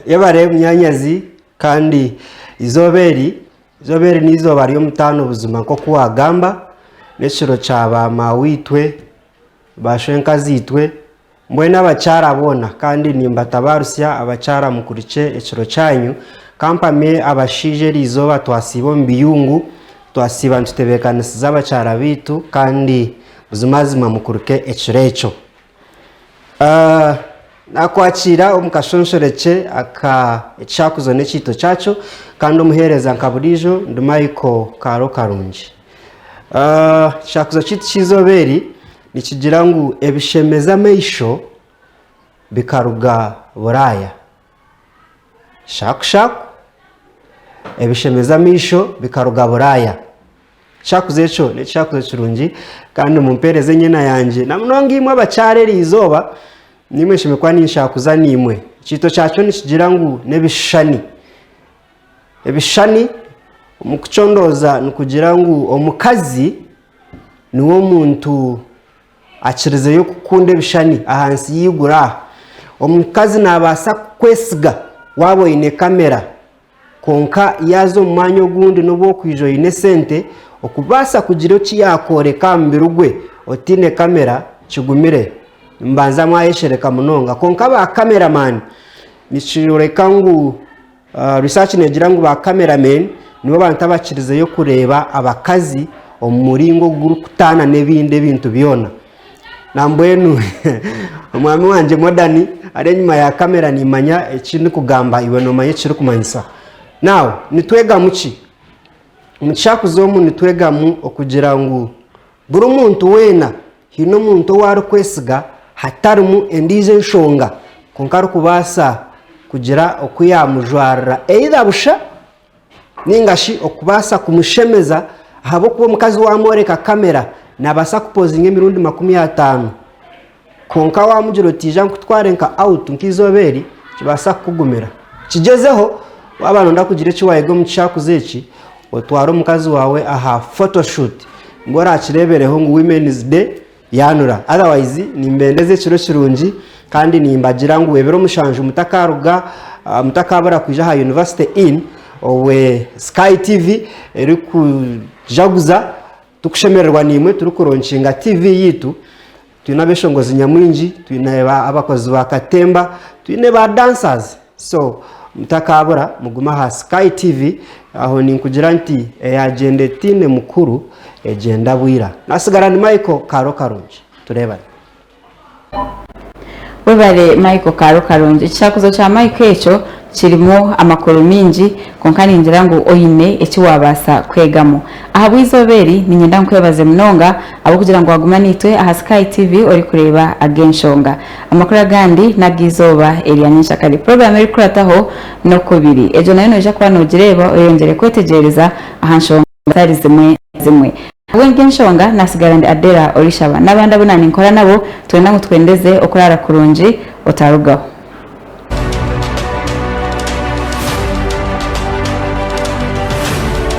Yebare munyanyazi kandi eizooba eri, eizooba eri n'eizooba ry'omutaano buzima nk'oku waagamba, n'ekiro kya ba maaweitwe, ba shwenkaziitwe, mbwenu abakyara boona kandi nimbatabarutsya abakyara mukurikye ekiro kyanyu, ka mpamye abashaija eri izooba twasiiba omu biyungu, twasiiba nitutebeekanisiza abakyara baitu kandi buzimazima mukurike ekiro ekyo. Naakwakiira omu kashonshorekye aka Ekishakuzo n'Ekiito Kyakyo kandi omuheereza nka buriijo ndi Michael Kaaro Karungi. Ekishakuzo kyaitu ky'eizooba eri nikigira ngu ebishemeza amaisho bikaruga Buraaya. Shakushaku, ebishemeza amaisho bikaruga Buraaya. Ekishakuzo ekyo n'ekishakuzo kirungi kandi mumpeereze enyena yangye na munonga imwe abakyara eri izooba nimwe nshemereire kuba ninshakuza naimwe. Ekiito kyakyo nikigira ngu n'ebishushani. Ebishushani omu kucondooza nikugira ngu omukazi niwe omuntu akirizeyo kukunda ebishushani ahansi y'eiguru aha. Omukazi naabaasa kukwesiga waaba oine kamera Kwonka yaaza omu mwanya ogundi n'obu okwija oine esente, okubaasa kugira eki yaakworeka aha mubiri gwe otaine kamera kigumire. Nimubanza mwayeshereka munonga. Kwonka ba cameraman nikyoreka ngu research neegira ngu ba cameramen nibo bantu abakirizeyo kureeba abakazi omu muringo ogurikutaana n'ebindi ebintu byona. Nambwenu omwami wangye Modern ari enyima ya kamera nimanya eki ndikugamba iwe nomanya ekirikumanyisa. Now nitwegamu ki? Omu kishakuzi omu nitwegamu okugira ngu buri muntu weena haine omuntu ou arikwesiga hatarimu endiijo enshonga kwonka arikubaasa kugira oku yaamujwarira either busha Nainga shi okubaasa kumushemeza ahabw'okuba omukazi waamworeka kamera naabaasa kupozinga emirundi 50. Kwonka waamugira oti ija nkutware nka out nk'eizooba eri, nikibaasa kukugumira. Kigyezeho waaba nooyenda kugira eki waayega omu kishakuzi eki, otware omukazi waawe aha photoshoot ngu oraakireebereho ngu Women's Day Yaanura. Otherwise nimbendeza ekiro kirungi kandi nimbagira ngu ebiro mushanju mutakaruga mutakabura kwija aha University Inn obwe Sky TV erikujaguza tukushemererwa naimwe turikulonkinga TV yaitu. Twine abeshongozi nyamwingi, twine abakozi ba katemba, twine ba dancers. So mutakabura mugume aha Sky TV aho ninkugira nti eyagyenda etaine mukuru egyenda bwira. Nasigara ndi Michael Kaaro Karungi. Tureebane. Webare Michael Kaaro Karungi. Ekishakuzo kya Michael ekyo kirimu amakuru maingi kwonka ningira ngu oine eki wabaasa kwegamu. Ahabw'eizooba eri niinyenda nkwebaze munonga ahabw'okugira ngu waguma naitwe aha Sky TV orikureeba Ag'enshonga. Amakuru agandi n'ag'eizooba erya nyenkyakare. Puroguraamu erikukurataho n'okubiri. Egyo nayo noija kuba noogireeba oyeyongyere kwetegyereza aha nshonga zitari zimwe na zimwe. Ahabw'enshonga naatsigara ndi Adela Orishaba n'abandi abu naaninkora nabo, twena ngu twendeze okuraara kurungi. Otarugaho.